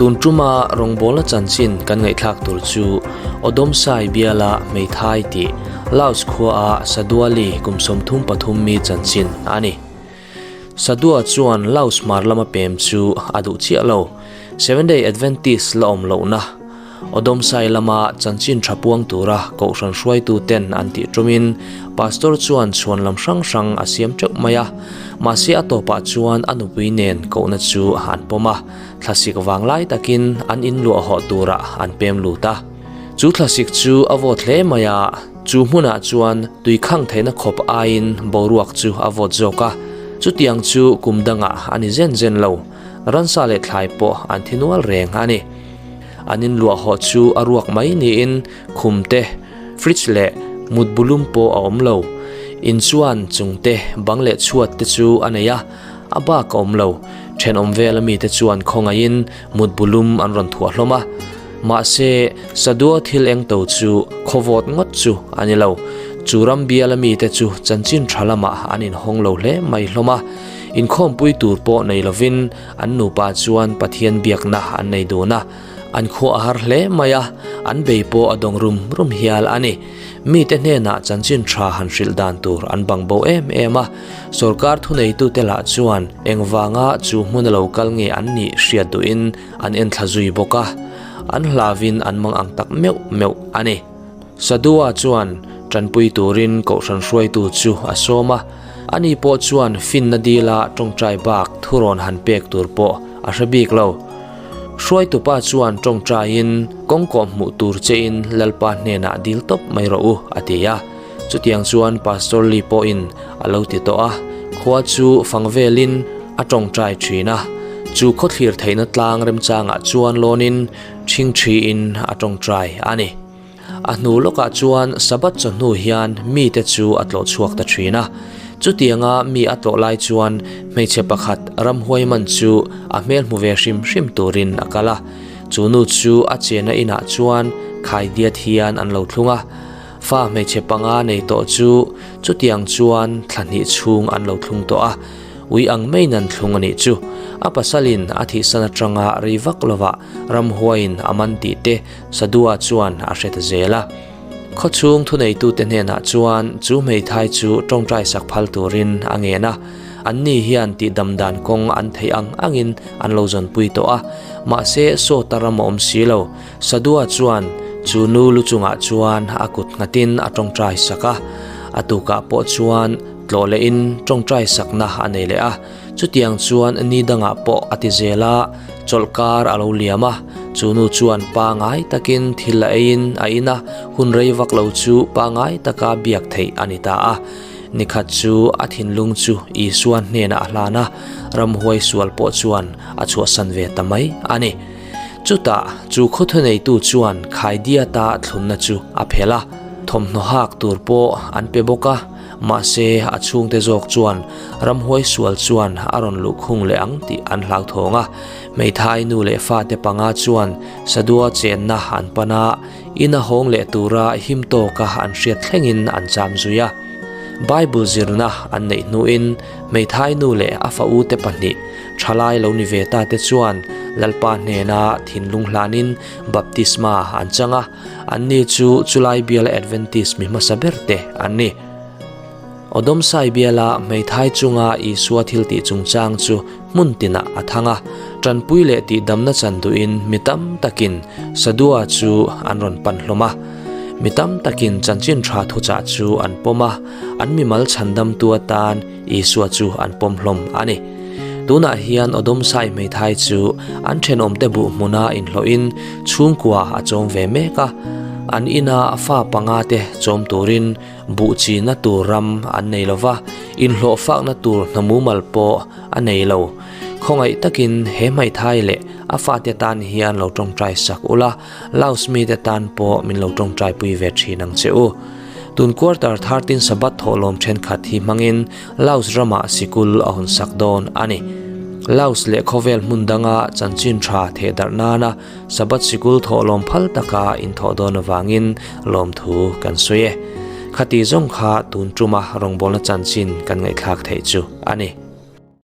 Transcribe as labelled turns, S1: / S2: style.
S1: Tun tuma rawngbawlna chanchin kan ngaihthlak tur chu Odomsai biala hmeithai tih Laos khuaa Saduali kum 33 mi chanchin a ni. Sadua chuan Laos hmar lama pem chu a duh chiah lo. Seventh Day Adventist la awm lohna Odomsai lama chanchin tha puang tura kohhran hruaitu ten an tih tumin Pastor chuan chhuan lam hrang hrang a siam teuh mai a. Mahse a tawpah chuan a nupui nen kohna chu an pawm a, thlasik vang lai takin an inluah hawh turah an pem lut a. Chu thlasik chu a vawt hle mai a, chu hmunah chuan tui khang theihna khawp aiin boruak chu a vawt zawk a. Chutiang chu kum dangah a ni zen zen lo. Ransa leh thlai pawh an thi nual reng a ni. An inluah hawh chu a ruak mai niin khum te, fridge leh mutbu lum pawh a awm lo. In chuan chung te, bang leh chhuat te chu a nei a, a bak a awm lo. Thenawm vel ami te chuan khawngaihin mutbu lum an rawn thuah hlawm a. Mahse, Sadua thil eng to chu khawvawt ngawt chu a ni lo. Chu ram bial ami te chu chanchin tha lamah an inhawng lo hle mai hlawm a. Inkhawmpui tur pawh nei lovin an nupa chuan Pathian biakna an nei dun a. An khua a har hle mai a, an bei pawh a dawng rum rum hial a ni. Mite hnenah chanchin tha han hrilh dan tur an bang bo em em a. Sorkar thuneitute lah chuan engvanga chu hmuna lo kal nge an nih hriat duhin an enthla zui bawk a, an hlavin an mang ang tak meuh meuh a ni. Sadua chuan tanpui turin kohhran hruaitu chu a sawm a, ani pawh chuan finna dila tawngtai bak thurawn han pek tur pawh a hre bik lo. Hruaitupa chuan tawngtaiin kawngkawh hmuh tur chein Lalpa hnenah dil tawp mai rawh u, a ti a. Chutiang chuan Pastor Lee pawhin a lo ti tawh a, khua chu fang velin a tawngtai thin a. Chu khawthlir theihna tlang remchangah chuan lawnin ṭhingṭhiin a tawngtai a ni. A hnu lawkah chuan Sabbath chawhnu hian mite chu a tlawh chhuak ta thin a. Chutianga mi a tlawh lai chuan hmeichhe pakhat ramhuai man chu a hmel hmu ve hrim hrim turin a kal a. Chu nu chu a chenna inah chuan khaidiat hian an lo thlung a. Fa hmeichhe panga nei tawh chu chutiang chuan thla hnih chhung an lo thlung tawh a, ui ang maiin an thlung a nih chu. A pasalin a thihsan atanga rei vak lovah ramhuaiin a man tih te Sadua chuan a hre ta zel a. Khawchhung thuneitute hnenah chuan chu hmeithai chu tawngtai sak phal turin a ngen a, anni hian tihdam dan kawng an theih ang angin an lo zawnpui tawh a, mahse sawta ram a awm si lo. Sadua chuan chu nu lu chungah chuan a kut nghatin a tawngtai sak a, a tukah pawh chuan tlawh lehin tawngtai sakna a nei leh a. Chutiang chuan ni dangah pawh a ti zel a, chawlhkar a lo liam a, chu nu chuan pangai takin thil a eiin a in a, hun rei vak lo chu pangai taka biak theih a ni ta a. Nikhat chu a thinlung chu Isua hnenah a hlan a, ramhuai sual pawh chuan a chhuahsan ve ta mai a ni. Chutah chu khawthuneitu chuan Khaidiata thlunna chu a phelh a, thawmhnaw hak tur pawh an pe bawk a, mahse a chhungte zawk chuan ramhuai sual chuan a rawn luhkhung leh ang tih an hlauthawng a. Hmeithai nu leh fate panga chuan Sadua chenna an pan a, ina hawng leh tura him tawka an hriat thlengin an cham zui a. Bible zirna an neih hnuin hmeithai nu leh a fa ute pahnih Thalai lo ni ve ta te chuan Lalpa hnena thinlung hlanin baptisma an chang a, anni chu chulai biala Adventist mi hmasa ber te an ni. Awdawmsai biala hmeithai chunga Isua thil tih chungchang chu hmun tinah a thang a, tanpui leh tihdamna chan duhin mi tam takin Sadua chu an rawn pan hlawm a. Mi tam takin chanchin tha thuchah chu an pawm a, an mimal chhandamtu atan Isua chu an pawm hlawm a ni. Tunah hian Awdawmsai hmeithai chu an thenawmte buh hmuna inhlawhin chhungkua a chawm ve mek a. An ina fa panga te chawm turin buh china tur ram an nei lo va, inhlawh fakna tur hna mumal pawh a nei lo. Khawngaih takin he hmeithai leh a fate tan hian lo tawngtai sak ula, Laos mite tan pawh min lo tawngtai pui ve thin ang che u. Tun quarter 13 Sabbath thawhlawm thenkhat hi hmangin Laos ramah sikul a hawn sak dawn a ni. Laos leh khawvel hmun danga chanchin tha theh darh nana Sabbath sikul thawhlawm phal taka inthawh dawn avangin lawmthu kan sawi e. Khati zawng kha tun tuma rawngbawlna chanchin kan ngaihthlak theih chu a ni.